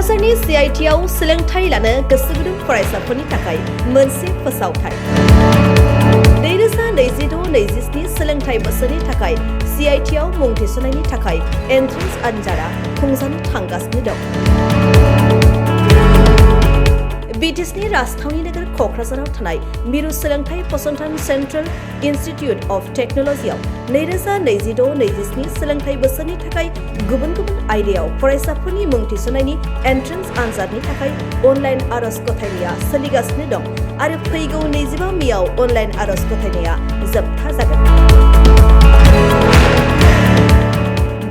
क'क्राझारनि CITआव सोलोंथाइ लानो गोसो गुदुं फरायसाफोरनि थाखाय मोनसे फोसावथाय 2026-27 सोलोंथाइ बोसोरनि थाखाय CITआव मुं थिसननायनि थाखाय एन्ट्रेन्स आनजादा खुंजानो थांगासिनो दं। BTSनि राजथावनि नोगोर क'क्राझाराव थानाय मिरु सोलोंथाइ फसंथान सेन्ट्रेल इनस्टिट्युट अफ टेक्न'लजियाव 2026-27 सोलोंथाइ बोसोरनि थाखाय गुबुन गुबुन आयदायाव फरायसाफोरनि मुं थिसननायनि एन्ट्रेन्स आनजादनि थाखाय अनलाइन आर'ज गथायनाया सोलिगासिनो दं आरो फैगौ 25 मेआव अनलाइन आर'ज गथायनाया जोबथा जागोन।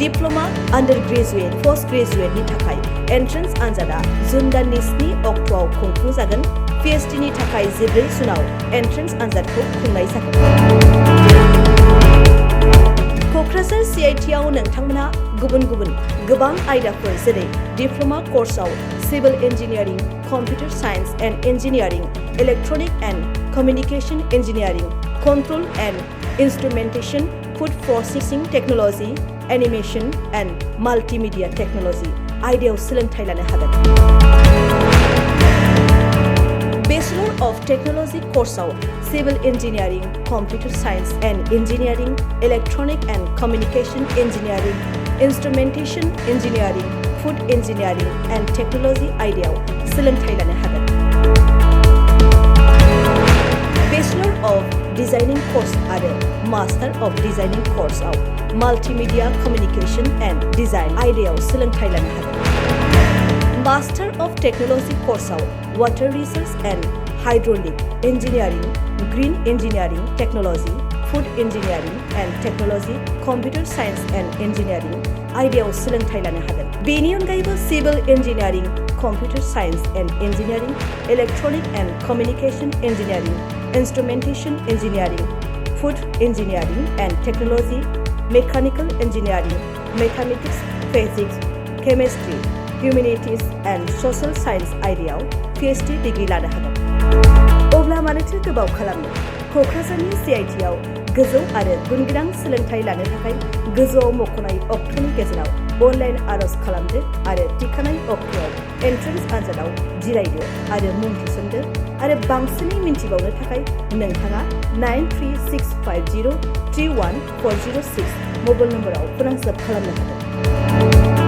डिप्ल'मा, आन्डार ग्रेजुवेट, पस्ट ग्रेजुवेटनि थाखाय एन्ट्रेन्स आनजादा जुन दाननि 7 अक्ट'आव खुंफुंजागोन। PhDनि थाखाय 14 जुनाव एन्ट्रेन्स आनजादखौ खुंनाय जागोन। क'क्राझार CITआव नोंथांमोना गुबुन गुबुन गोबां आयदाफोर जेरै डिप्ल'मा कर्सआव civil engineering, computer science and engineering, electronic and communication engineering, control and instrumentation, food processing technology, animation and multimedia technology आयदायाव सोलोंथाइ लानो हागोन। बेचलर अफ टेक्न'लजि कर्सआव civil engineering, computer science and engineering, electronic and communication engineering, instrumentation engineering, food engineering and technology आयदायाव सोलोंथाइ लानो हागोन। Bachelor of designing course आरो मास्टार अफ डिजाइनिं कर्सआव माल्टिमिडिया कमिउनिकेशन एन्ड डिजाइन आयदायाव सोलोंथाइ लानो हागोन। मास्टार अफ टेक्न'लजि कर्सआव water resource and hydraulic engineering, green engineering technology, food engineering and technology, computer science and engineering आयदायाव सोलोंथाइ लानो हागोन। बेनि अनगायैबो civil engineering, computer science and engineering, electronic and communication engineering, instrumentation engineering, food engineering and technology, mechanical engineering, mathematics, physics, chemistry, humanities and social science आयदायाव PhD degree लानो हागोन। अब्ला मानोथो गोबाव खालामनो? क'क्राझारनि CITआव गोजौ आरो गुनगोनां सोलोंथाइ लानो थाखाय गोजौआव मख'नाय अक्ट'नि गेजेराव अनलाइन आर'ज खालामदो आरो थिखानाय अक्ट'आव एन्ट्रेन्स आनजादाव जिरायदो आरो मुं थिसनदो आरो बांसिनै मिन्थिबावनो थाखाय नोंथाङा 9365031406 मबाइल नम्बराव फोनांजाब खालामनो हागोन।